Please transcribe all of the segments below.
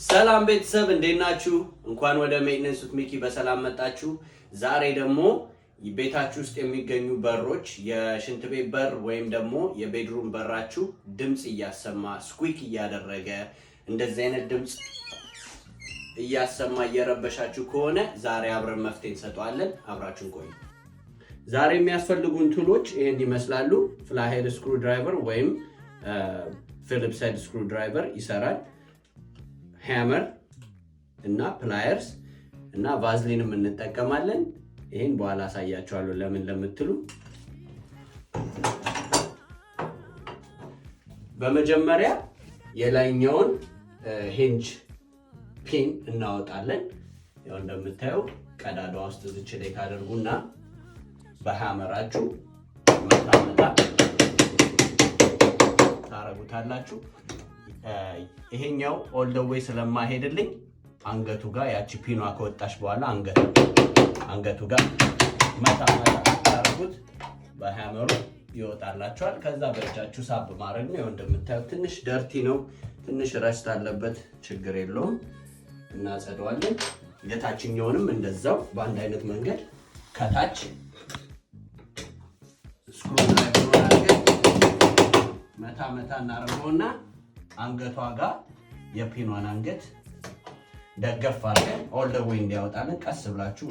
ሰላም ቤተሰብ፣ እንዴት ናችሁ? እንኳን ወደ Maintenance with ሚኪ በሰላም መጣችሁ። ዛሬ ደግሞ ቤታችሁ ውስጥ የሚገኙ በሮች፣ የሽንት ቤት በር ወይም ደግሞ የ bedroom በራችሁ ድምፅ እያሰማ፣ squeak እያደረገ፣ እንደዚህ አይነት ድምፅ እያሰማ እየረበሻችሁ ከሆነ ዛሬ አብረን መፍትሄ እንሰጠዋለን። አብራችሁን ቆዩ። ዛሬ የሚያስፈልጉን tool ኦች ይህን ይመስላሉ። Flathead screwdriver ወይም Phillips head screwdriver ይሰራል። Hammer እና pliers እና ቫዝሊንም እንጠቀማለን። ይህን በኋላ አሳያችኋለሁ ለምን ለምትሉ። በመጀመሪያ የላይኛውን hinge pin እናወጣለን። ያው እንደምታየው ቀዳዳ ውስጥ እዚች ላይ ታደርጉና በ hammer ኣችሁ መታ መታ ታረጉታላችሁ። ይሄኛው all the way ስለማሄድልኝ አንገቱ ጋር፣ ያቺ pin ኗ ከወጣች በኋላ አንገቱ ጋር መታ መታ ታረጉት በ hammer ኡ ይወጣላችኋል። ከዛ በእጃችሁ ሳብ ማድረግ ነው። እንደምታዩት ትንሽ dirty ነው፣ ትንሽ rust አለበት፣ ችግር የለውም፣ እናጸደዋለን። የታችኛውንም እንደዛው በአንድ አይነት መንገድ ከታች screwdriver ኡን አድርገን መታ መታ እናደርገውና አንገቷ ጋር የ pin ኗን አንገት ደገፍ አድርገን all the way እንዲያወጣልን ቀስ ብላችሁ።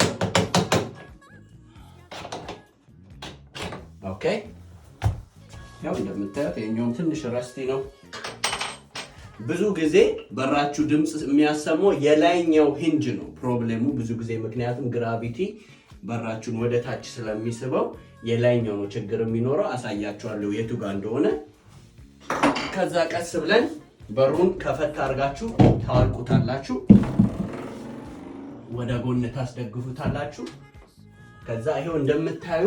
Okay። ያው እንደምታዩት የኛውም ትንሽ rusty ነው። ብዙ ጊዜ በራችሁ ድምፅ የሚያሰማው የላይኛው hinge ነው problem ኡ ብዙ ጊዜ፣ ምክንያቱም gravity በራችሁን ወደ ታች ስለሚስበው የላይኛው ነው ችግር የሚኖረው። አሳያችኋለሁ የቱ ጋር እንደሆነ። ከዛ ቀስ ብለን በሩን ከፈት አድርጋችሁ ታወልቁታላችሁ፣ ወደ ጎን ታስደግፉታላችሁ። ከዛ ይሄው እንደምታዩ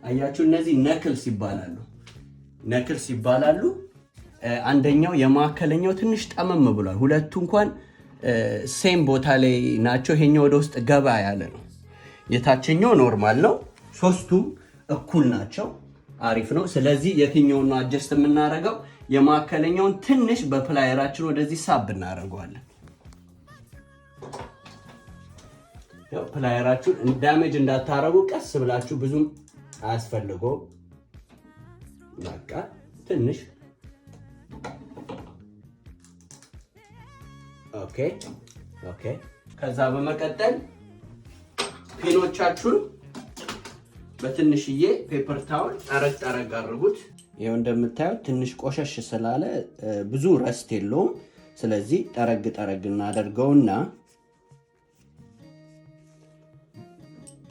አያችሁ፣ እነዚህ knuckles ይባላሉ። Knuckles ይባላሉ። አንደኛው የማዕከለኛው ትንሽ ጠመም ብሏል። ሁለቱ እንኳን same ቦታ ላይ ናቸው። ይሄኛው ወደ ውስጥ ገባ ያለ ነው። የታችኛው normal ነው። ሶስቱም እኩል ናቸው። አሪፍ ነው። ስለዚህ የትኛውን ነው adjust የምናደርገው? የማዕከለኛውን ትንሽ በ plier ኣችን ወደዚህ ሳብ እናደርገዋለን። Plier ኣችሁን damage እንዳታረጉ ቀስ ብላችሁ፣ ብዙም አያስፈልገውም። በቃ ትንሽ። Okay። ከዛ በመቀጠል pin ኦቻችሁን በትንሽዬ paper towel ጠረግ ጠረግ አድርጉት። ይኸው እንደምታዩት ትንሽ ቆሸሽ ስላለ ብዙ rust የለውም። ስለዚህ ጠረግ ጠረግ እናደርገውና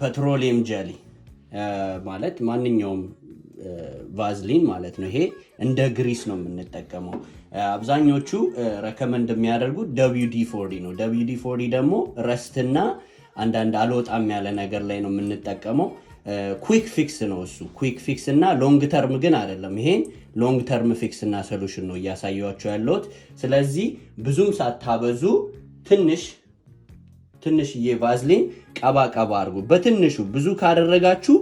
petroleum jelly ማለት ማንኛውም ቫዝሊን ማለት ነው። ይሄ እንደ grease ነው የምንጠቀመው። አብዛኞቹ recommend የሚያደርጉት WD-40 ነው። WD-40 ደግሞ rust ና አንዳንድ አልወጣም ያለ ነገር ላይ ነው የምንጠቀመው። Quick fix ነው እሱ። Quick fix እና long term ግን አይደለም። ይሄን long term fix እና solution ነው እያሳየኋችሁ ያለሁት። ስለዚህ ብዙም ሳታበዙ ትንሽ ትንሽዬ ቫዝሊን ቀባ ቀባ አድርጉ። በትንሹ። ብዙ ካደረጋችሁ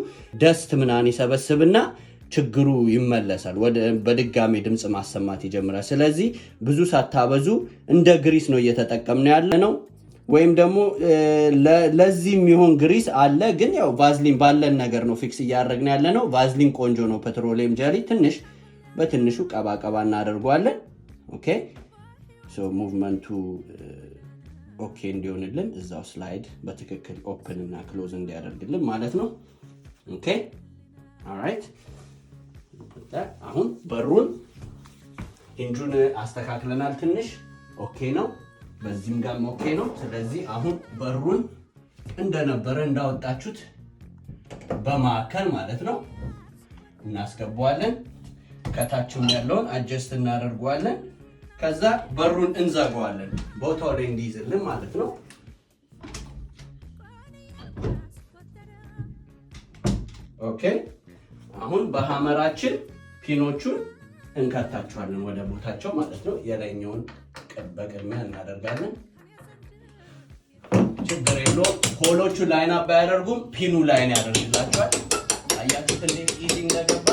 dust ምናምን ይሰበስብና ችግሩ ይመለሳል፣ በድጋሚ ድምፅ ማሰማት ይጀምራል። ስለዚህ ብዙ ሳታበዙ እንደ grease ነው እየተጠቀምነው ያለ ነው። ወይም ደግሞ ለዚህ የሚሆን grease አለ፣ ግን ያው ቫዝሊን ባለን ነገር ነው fix እያደረግን ያለ ነው። ቫዝሊን ቆንጆ ነው። Petroleum jelly ትንሽ በትንሹ ቀባ ቀባ እናደርገዋለን። Okay፣ so movement ኡ okay እንዲሆንልን እዛው slide በትክክል open እና close እንዲያደርግልን ማለት ነው። Okay, alright። አሁን በሩን hinge ኡን አስተካክለናል። ትንሽ okay ነው። በዚህም ጋርም okay ነው። ስለዚህ አሁን በሩን እንደነበረ እንዳወጣችሁት በማዕከል ማለት ነው እናስገባዋለን። ከታችም ያለውን adjust እናደርገዋለን። ከዛ በሩን እንዘጋዋለን ቦታው ላይ እንዲይዝልን ማለት ነው። Okay፣ አሁን በ hammer ኣችን pin ኦቹን እንከታቸዋለን ወደ ቦታቸው ማለት ነው። የላይኛውን በቅድሚያ እናደርጋለን። ችግር የለውም። Hole ኦቹ line up ባያደርጉም pin ኡ line ያደርግላቸዋል። አያችሁት እንዴት easy እንደገባ።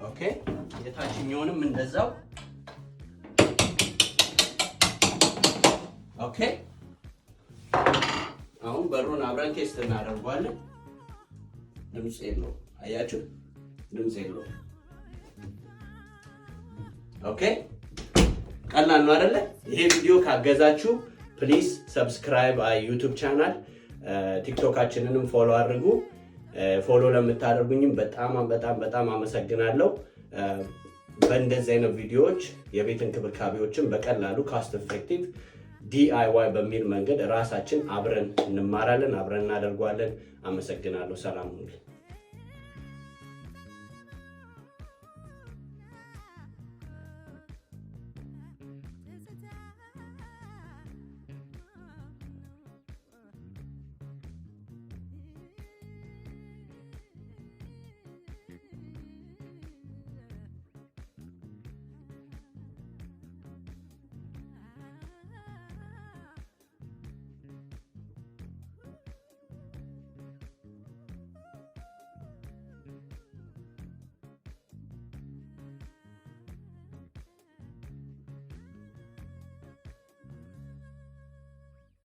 Okay፣ የታችኛውንም እንደዛው። Okay፣ አሁን በሩን አብረን test እናደርገዋለን። ድምፅ የለውም። አያችሁ፣ ድምፅ የለውም። Okay፣ ቀላል ነው አይደለ? ይሄ ቪዲዮ ካገዛችሁ please subscribe YouTube channel፣ ቲክቶካችንንም follow አድርጉ። Follow ለምታደርጉኝም በጣም በጣም በጣም አመሰግናለሁ። በእንደዚህ አይነት ቪዲዮዎች የቤት እንክብካቤዎችን በቀላሉ cost effective DIY በሚል መንገድ ራሳችን አብረን እንማራለን፣ አብረን እናደርገዋለን። አመሰግናለሁ። ሰላም ሁኑልኝ።